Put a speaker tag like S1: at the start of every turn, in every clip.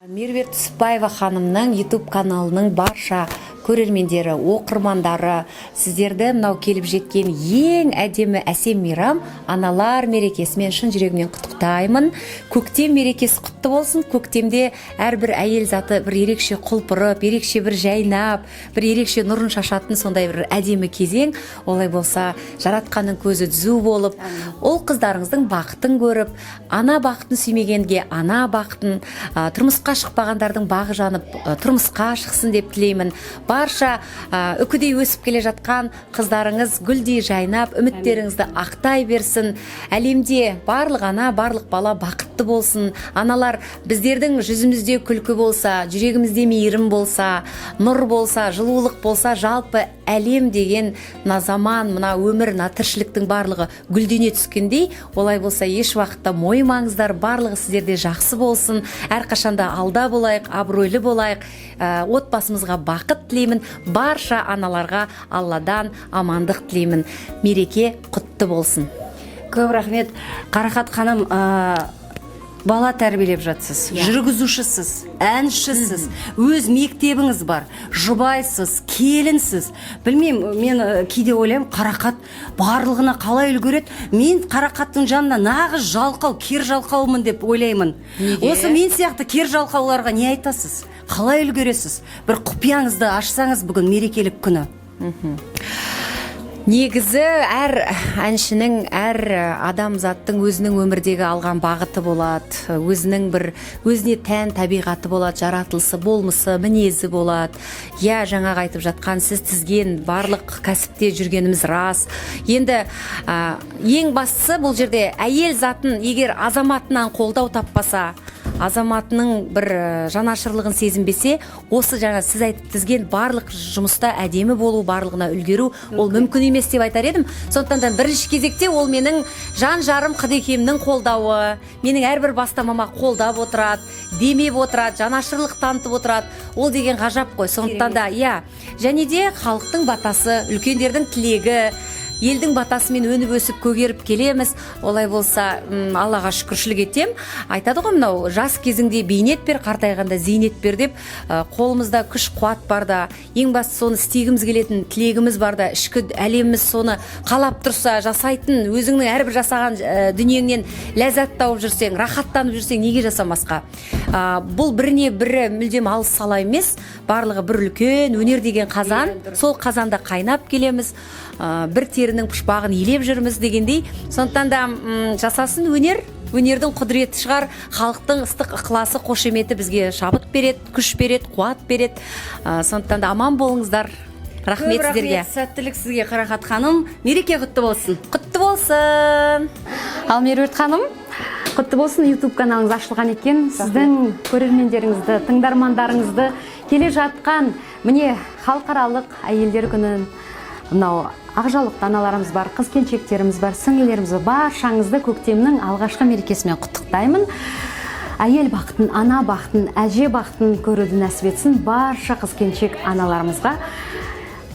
S1: Меруерт Түсіпбаева ханымның YouTube каналының барша көрермендері, оқырмандары, сіздерді мынау келіп жеткен ең әдемі, әсем мейрам, аналар мерекесімен шын жүрегімнен құттықтаймын. Көктем мерекесі құтты болсын! Көктемде әрбір әйел заты бір ерекше құлпырып, ерекше бір жайнап, бір ерекше нұрын шашатын сондай бір әдемі кезең. Олай болса, жаратқанның көзі түзу болып, ұл қыздарыңыздың бақытын көріп, ана бақытын сүймегенге ана бақытын, тұрмысқа шықпағандардың бағы жанып, тұрмысқа шықсын деп тілеймін. Барша үкідей өсіп келе жатқан қыздарыңыз гүлдей жайнап, үміттеріңізді ақтай берсін. Әлемде барлық ана, барлық бала бақытты болсын. Аналар, біздердің жүзімізде күлкі болса, жүрегімізде мейірім болса, нұр болса, жылулық болса, жалпы әлем деген мына заман, мына өмір, мына тіршіліктің барлығы гүлдене түскендей. Олай болса, еш уақытта мойымаңыздар, барлығы сіздерде жақсы болсын. Әрқашанда алда болайық, абыройлы болайық. Отбасымызға бақыт тілеймін. Барша аналарға Алладан амандық тілеймін. Мереке құтты болсын!
S2: Көп рахмет, Қарақат ханым. Бала тәрбиелеп жатсыз, жүргізушісіз, әншісіз, өз мектебіңіз бар, жұбайсыз, келінсіз. Білмеймін, мен кейде ойлаймын, Қарақат барлығына қалай үлгереді? Мен Қарақаттың жанында нағыз жалқау, кер жалқаумын деп ойлаймын.
S1: Неге?
S2: Осы мен сияқты кер жалқауларға не айтасыз? Қалай үлгересіз? Бір құпияңызды ашсаңыз бүгін, мерекелік күні.
S1: Негізі, әр әншінің, әр адамзаттың өзінің өмірдегі алған бағыты болады, өзінің бір өзіне тән табиғаты болады, жаратылысы, болмысы, мінезі болады, иә. Жаңағы айтып жатқан, сіз тізген барлық кәсіпте жүргеніміз рас. Енді ең бастысы, бұл жерде әйел затын егер азаматынан қолдау таппаса, азаматының бір жанашырлығын сезінбесе, осы жаңа сіз айтып тізген барлық жұмыста әдемі болу, барлығына үлгеру ол мүмкін емес деп айтар едім. Сондықтан да бірінші кезекте ол менің жан жарым Қыдекемнің қолдауы. Менің әрбір бастамама қолдап отырады, демеп отырады, жанашырлық танытып отырады. Ол деген ғажап қой. Сондықтан да, иә, және де халықтың батасы, үлкендердің тілегі, елдің батасымен өніп өсіп көгеріп келеміз. Олай болса, Аллаға шүкіршілік етем. Айтады ғой, мынау жас кезіңде бейнет бер, қартайғанда зейнет бер деп. Қолымызда күш қуат барда, ең бастысы, соны істегіміз келетін тілегіміз барда, ішкі әлеміміз соны қалап тұрса, жасайтын, өзіңнің әрбір жасаған дүниеңнен ләззат тауып жүрсең, рахаттанып жүрсең, неге жасамасқа? Бұл біріне бірі мүлдем алыс сала емес, барлығы бір үлкен өнер деген қазан. Сол қазанда қайнап келеміз, бір терінің пұшпағын илеп жүрміз дегендей. Сондықтан да жасасын өнер, өнердің құдіреті шығар, халықтың ыстық ықыласы, қошеметі бізге шабыт береді, күш береді, қуат береді. Сондықтан да аман болыңыздар, рахмет
S2: Көп
S1: сіздерге.
S2: рахмет, сәттілік сізге, Қарақат ханым. Мереке құтты болсын!
S1: Құтты болсын!
S3: Ал, Меруерт ханым, құтты болсын! YouTube каналыңыз ашылған екен. Сіздің көрермендеріңізді, тыңдармандарыңызды келе жатқан, міне, халықаралық әйелдер күнін, мынау ақ жаулықты аналарымыз бар, қыз келіншектеріміз бар, сіңлілеріміз бар, баршаңызды көктемнің алғашқы мерекесімен құттықтаймын. Әйел бақытын, ана бақытын, әже бақытын көруді нәсіп етсін барша қыз келіншек аналарымызға.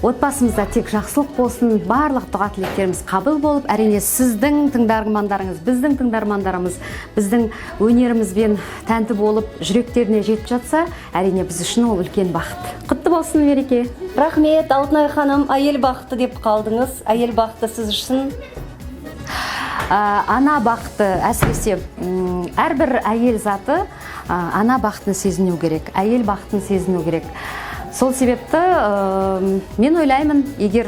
S3: Отбасымызда тек жақсылық болсын, барлық дұға тілектеріміз қабыл болып, әрине, сіздің тыңдармандарыңыз, біздің тыңдармандарымыз біздің өнерімізбен тәнті болып, жүректеріне жетіп жатса, әрине, біз үшін ол үлкен бақыт. Құтты болсын мереке!
S2: Рахмет, Алтынай ханым. Әйел бақыты деп қалдыңыз. Әйел бақыты сіз үшін?
S3: Ана бақыты, әсіресе әрбір әйел заты ана бақытын сезіну керек, әйел бақытын сезіну керек. Сол себепті мен ойлаймын, егер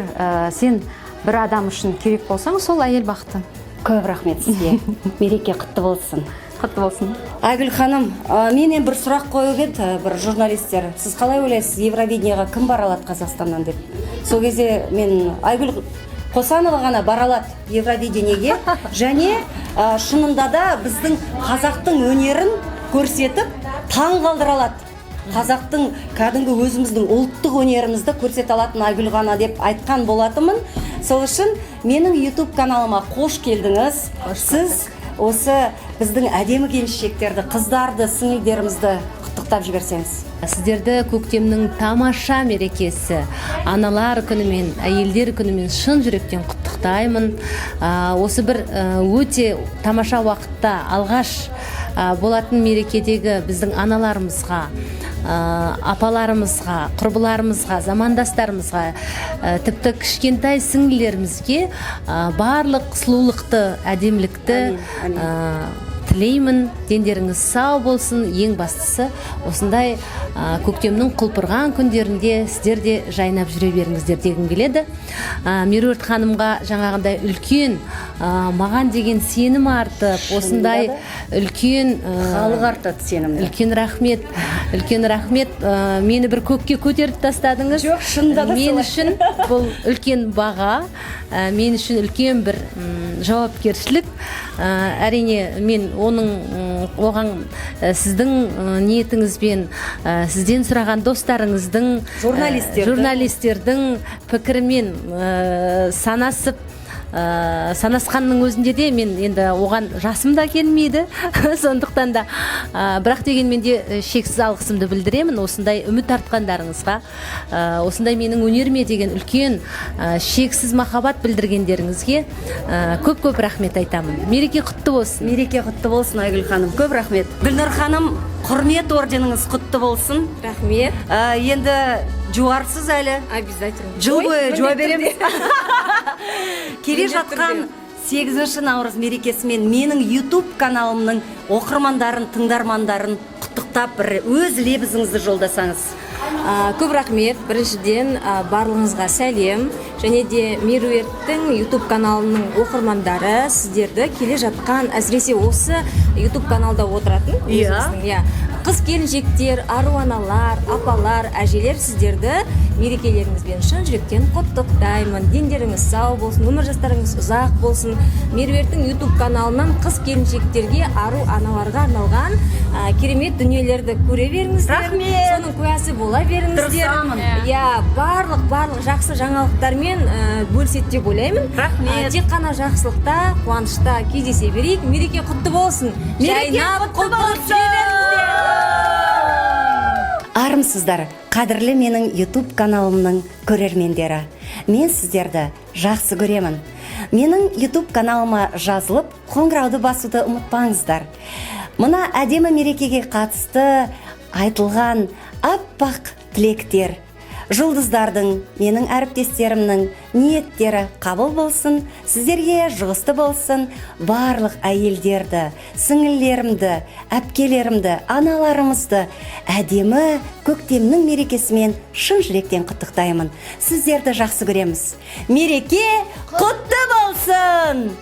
S3: сен бір адам үшін керек болсаң, сол әйел бақыты.
S2: Көп рахмет сізге, мереке құтты болсын!
S3: Құтты болсын!
S2: Айгүл ханым, менен бір сұрақ қойып еді бір журналистер: «Сіз қалай ойлайсыз, Евровидениеға кім бара алады Қазақстаннан?» – деп. Сол кезде мен: «Айгүл Қосанова ғана бара алады Евровидениеге және шынында да біздің қазақтың өнерін көрсетіп, таң қалдыра алады, қазақтың кәдімгі өзіміздің ұлттық өнерімізді көрсете алатын Айгүл ғана», – деп айтқан болатынмын. Сол үшін менің YouTube каналыма қош келдіңіз! Сіз осы біздің әдемі келіншектерді, қыздарды, сіңілдерімізді құттықтап жіберсеңіз.
S4: Сіздерді көктемнің тамаша мерекесі, аналар күнімен, әйелдер күнімен шын жүректен құттықтаймын. Осы бір өте тамаша уақытта алғаш Болатын мерекедегі біздің аналарымызға, апаларымызға, құрбыларымызға, замандастарымызға, тіпті кішкентай сіңлілерімізге барлық сұлулықты, әдемілікті
S2: Әмин, әмин.
S4: Тілеймін. Дендеріңіз сау болсын. Ең бастысы, осындай көктемнің құлпырған күндерінде сіздер де жайнап жүре беріңіздер дегім келеді. Меруерт ханымға жаңағындай үлкен маған деген сенім артып, осындай үлкен
S2: Халық артады сенімді.
S4: Үлкен рахмет, үлкен рахмет. Мені бір көкке көтеріп тастадыңыз.
S2: Жоқ, шынында да
S4: Мен
S2: солай.
S4: үшін бұл үлкен баға, мен үшін үлкен бір жауапкершілік. Әрине, мен оның оған сіздің ниетіңізбен, сізден сұраған достарыңыздың,
S2: Журналистердің.
S4: Журналистердің пікірімен санасып, санасқанның өзінде де мен енді оған жасым да келмейді, сондықтан да бірақ дегенмен де шексіз алғысымды білдіремін осындай үміт артқандарыңызға, осындай менің өнеріме деген үлкен шексіз махаббат білдіргендеріңізге көп көп рахмет айтамын. Мереке құтты болсын!
S2: Мереке құтты болсын, Айгүл ханым, көп рахмет. Гүлнұр ханым, құрмет орденіңіз құтты болсын!
S5: Рахмет.
S2: Енді жуарсыз әлі.
S5: Обязательно.
S2: Жыл
S5: Ой,
S2: бойы жуа
S5: міндетті
S2: береміз. Келе
S5: Міндетті
S2: жатқан
S5: түрде.
S2: 8 наурыз мерекесімен менің YouTube каналымның оқырмандарын, тыңдармандарын құттықтап, бір өз лебізіңізді жолдасаңыз.
S5: Көп рахмет. Біріншіден, барлығыңызға сәлем және де Меруерттің YouTube каналының оқырмандары, сіздерді келе жатқан, әсіресе осы YouTube каналда отыратын өзіміздің, иә, қыз келіншектер, ару аналар, апалар, әжелер, сіздерді мерекелеріңізбен шын жүректен құттықтаймын. Дендеріңіз сау болсын, өмір жастарыңыз ұзақ болсын. Меруерттің YouTube каналынан қыз келіншектерге, ару аналарға арналған керемет дүниелерді көре беріңіздер.
S2: Рахмет.
S5: Соның куәсі бола беріңіздер.
S2: Тырысамын.
S5: Иә, барлық жақсы жаңалықтармен бөліседі деп ойлаймын.
S2: Рахмет.
S5: Тек қана жақсылықта, қуанышта кездесе берейік. Мереке құтты болсын!
S2: Мереке
S5: Жайнап,
S2: құтты
S5: құлпырып жүре беріңіздер!
S2: Армысыздар, қадірлі менің YouTube каналымның көрермендері! Мен сіздерді жақсы көремін. Менің YouTube каналыма жазылып, қоңырауды басуды ұмытпаңыздар. Мына әдемі мерекеге қатысты айтылған аппақ тілектер жұлдыздардың, менің әріптестерімнің ниеттері қабыл болсын, сіздерге жұғысты болсын. Барлық әйелдерді, сіңілілерімді, әпкелерімді, аналарымызды әдемі көктемнің мерекесімен шын жүректен құттықтаймын. Сіздерді жақсы көреміз. Мереке құтты болсын!